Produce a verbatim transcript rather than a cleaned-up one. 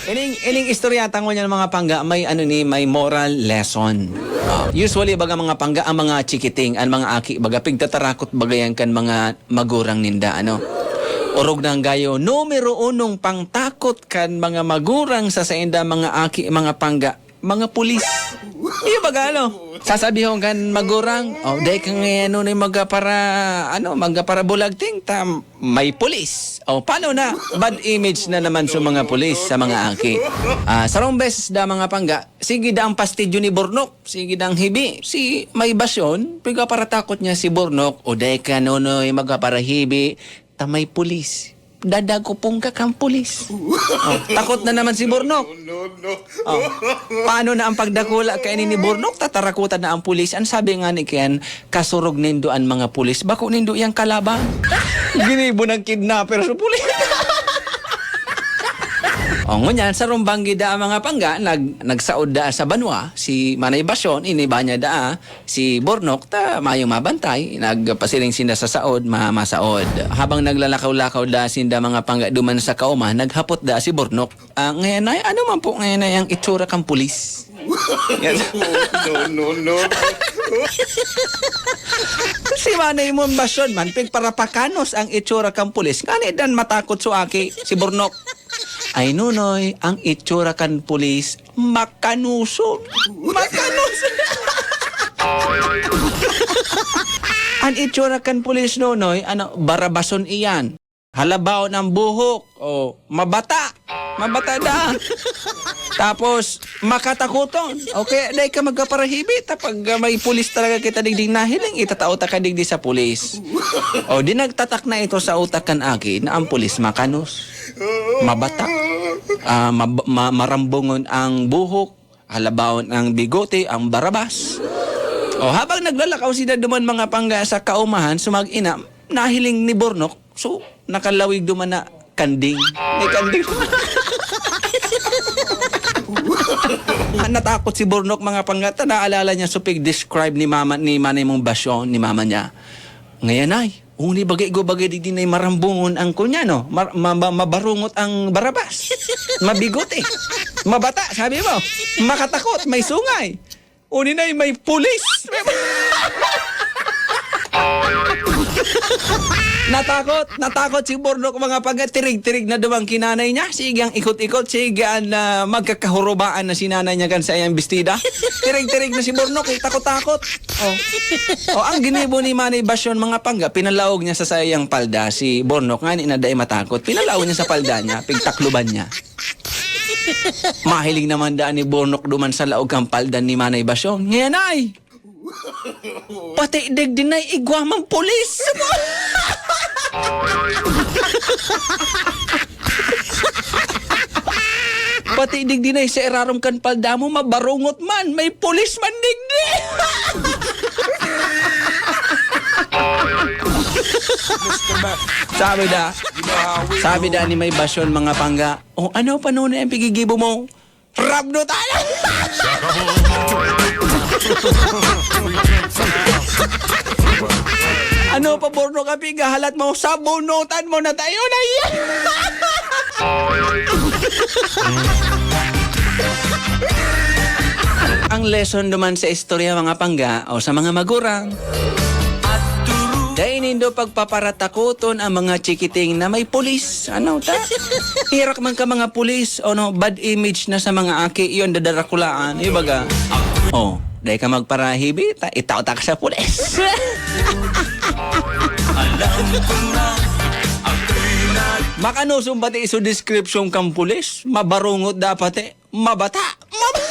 Ining, ining istorya ta ngunyan, mga pangga, may ano ni, may moral lesson. Ah, usually, baga, mga pangga, ang mga chikiting, ang mga aki, baga, pigtatarakot baga yan kan mga magurang ninda, ano. Orog na ang gayo, numero unong pangtakot kan mga magurang sa sainda, mga aki, mga pangga, mga pulis. Iyo baga, ano? Sasabihon kan magurang, "Oh, dai ka ngayon ni magpara, ano, magparabulagting, ta may pulis." Oh, paano na? Bad image na naman sa mga pulis, sa mga aki. Ah, sarong beses da, mga pangga, sige da ang pastidyo ni Bornok, sige da ang hibi. Si may basyon, pigpaparatakot niya si Bornok, "O dai ka, Nonoy, magpaparahibi, ta may pulis. Dadakopon ka kan pulis." Oh, takot na naman si Bornok. Oh, paano na ang pagdakula kaini ni Bornok? Tatarakutan na ang pulis. Ang sabi nga ni Ken, "Kasurog nindo an mga pulis, bako nindo yang kalaban." Ginibo ng kidnapper sa pulis. Oh, ngunyan, sa rumbang gida ang mga pangga, nag-, nagsaod da sa banwa, si Manay Basyon, iniba niya da si Bornok, ta mayong mabantay, nagpasiring sinda sa saod, ma-, masaod. Habang naglalakaw-lakaw da sinda, mga pangga, duman sa kauma, naghapot da si Bornok, "Ah, ngayon ay, ano man po ngayon ay ang itsura kang pulis?" Yan. No, no, no. Si Manay Mon Basyon man, pigparapakanos ang itsura kang pulis. Ngani dan matakot su aki, si Bornok. "Ay, Nonoy, ang itsura kan pulis, makanuson." Makanuson. Ang itsura kan pulis, Nonoy, ano, barabason iyan. Halabaon ang buhok. Oh, mabata. Mabata da. Tapos, makatakoton. O kaya, dai ka magkaparahibi. Ta pag, ah, may pulis talaga kita digding nahiling, itatao ta ka digdi sa pulis. O, di nagtatak na ito sa utak kan aki na ang pulis makanos. Mabata. Ah, mab-, ma-, marambongon ang buhok. Halabaon ang bigote, ang barabas. O, habang naglalakaw sila duman, mga pangga, sa kaumahan, sumag-ina, nahiling ni Bornok. So, nakalawig duman na kanding. May kanding. Natakot si Bornok, mga pangga, ta naalala niya so pig-describe ni mama, ni Manay Mong Basyon, ni mama niya. Ngayon ay, Uni bagay, go bagay, digdi na marambungon ang kunya, no? Mar-, ma-, ma-, mabarungot ang barabas. Mabigote. Mabata, sabi mo. Makatakot, may sungay. Uni na, may pulis. Natakot, natakot si Bornok, mga pagka, tirig-tirig na duman ki nanay niya. Sige ang ikot-ikot, sige ang, ah, magkakahurubaan na si nanay niya kan sa iyang bestida. Tirig-tirig na si Bornok, eh, takot-takot. Oh. Oh, ang ginibo ni Manay Basyon, mga pangga, pinalaog niya sa saiyang palda si Bornok, ngani na dai matakot. Pinalaog niya sa palda niya, pigtakluban niya. Mahiling naman daan ni Bornok duman sa laog kan palda ni Manay Basyon. Ngayon ay! Pati digdi nay igwa man pulis! Pati digdi na sa irarom kan palda mo, mabarungot man, may pulis man digdi. Sabi da, sabi da ni Manay Basyon, mga pangga, "O ano pa ngunyan ang pigigibo mo?" Rabno tayo! Ano pa, Bornok, ang pigahalat mo? Sabunutan mo na tayo na yan! Ang lesson naman sa istorya, mga pangga, o sa mga magurang, dai nindo pagpaparatakoton ang mga chikiting na may pulis. Ano ta? Herak man ka mga pulis, o no, bad image na sa mga aki, yun, dadarakulaan. Yung baga, oh, dai ka magparahibi, ta, itao ta ka sa pulis. Makanuson pati iso description kang pulis, mabarungot dapat eh. Mabata. Mab-